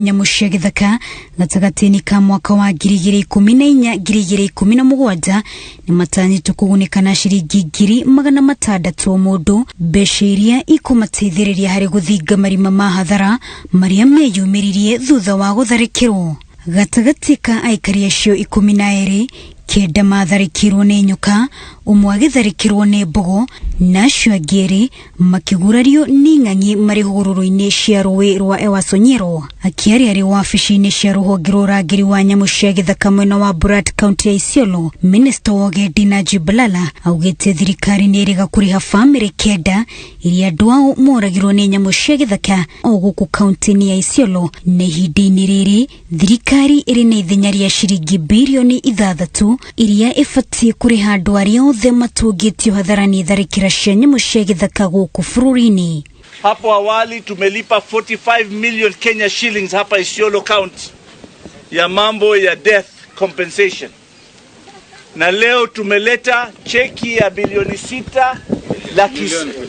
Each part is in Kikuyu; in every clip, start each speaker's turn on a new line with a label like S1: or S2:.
S1: Nyamũ cia gĩthaka gatagatĩ-inĩ ka mwaka wa 2014 2017 nĩmatanyĩtwo kũgunĩka na ciringi 600,000 o mũndũ, mbeca iria ikũmateithĩrĩria harĩ gũthinga marima ma hathara marĩa meyumĩririe thutha wa gũtharĩkĩrwo. Gatagatĩ ka aikari acio 12, 9 matharĩkĩirwo nĩ nyoka, ũmwe agĩtharĩkĩrwo nĩ mbogo na acio angĩ erĩ makĩgurario nĩ ng'ang'i marĩ hũgũrũrũ-inĩ cia rũĩ rwa Ewaso Nyiro. Akĩaria arĩ wabici-inĩ cia rũhonge rwa ũrangĩri wa nyamũ cia gĩthaka mwena wa Borat kaunti ya Isiolo, minista wa ũgendi Najib Balala augĩte thirikari nĩ ĩrĩga kũrĩha bamĩrĩ 9 iria andũ ao moragirwo nĩ nyamũ cia gĩthaka o gũkũ kaunti-inĩ ya Isiolo, na ihinda-inĩ rĩrĩ thirikari ĩrĩ na ithenya rĩa ciringi birioni 6 iria ĩbatiĩ kũrĩha andũ arĩa othe matũngĩtio hathara nĩ tharĩkĩra cia nyamũ cia gĩthaka gũkũ bũrũri-inĩ.
S2: Hapo awali tumelipa 45 million Kenya shillings hapa Isiolo County ya mambo ya death compensation, na leo tumeleta cheki ya bilioni sita laki,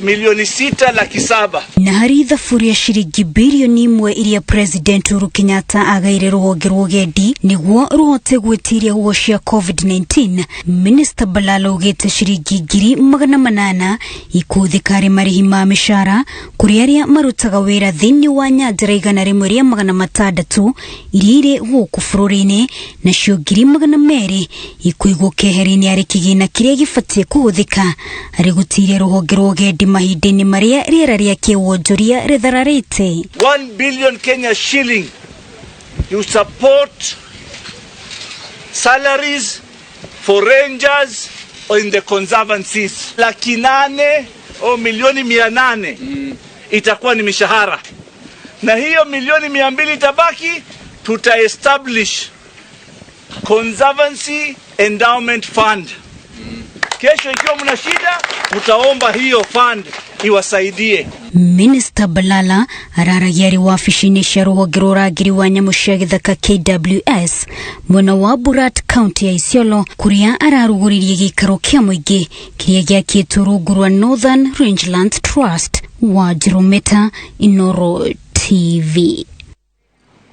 S2: milioni sita laki saba.
S1: Na harĩ ithabu rĩa ciringi birioni 1 iria President Uhuru Kenyatta agaire rũhonge rwa ũgendi nĩguo rũhote gwĩtiria huho cia COVID-19, Minister Balala augĩte ciringi 800,000 ikũhũthĩka harĩ marĩhi ma mĩcara kũrĩ arĩa marutaga wĩra thĩinĩ wa nyanjara 106 iria irĩ gũkũ bũrũri-inĩ, nacio 200,000 ikũigwo keheri-inĩ harĩ kĩgĩna kĩrĩa gĩbatiĩ kũhũthĩka harĩ gũtiria rũhonge rwa ũgendi mahinda-inĩ marĩa rĩera rĩa kĩwonjoria rĩthararĩte.
S2: 1 billion Kenya shilling to support salaries for rangers in the conservancies. 800,000 au milioni 800 itakuwa ni mishahara, na hiyo milioni 200 itabaki, tuta establish Conservancy Endowment Fund. Kesho ikiwa mna shida, mtaomba hiyo fund iwasaidie.
S1: Minista Balala araragia arĩ wabici-inĩ cia rũhonge rwa ũrangĩri wa nyamũ cia gĩthaka KWS mwena wa Borat kaunti ya Isiolo, kũrĩa ararugũririe gĩikaro kĩa mũingĩ kĩrĩa gĩakĩtwo rungu rwa Northern Rangeland Trust. Wa Jerometa, Inoro TV.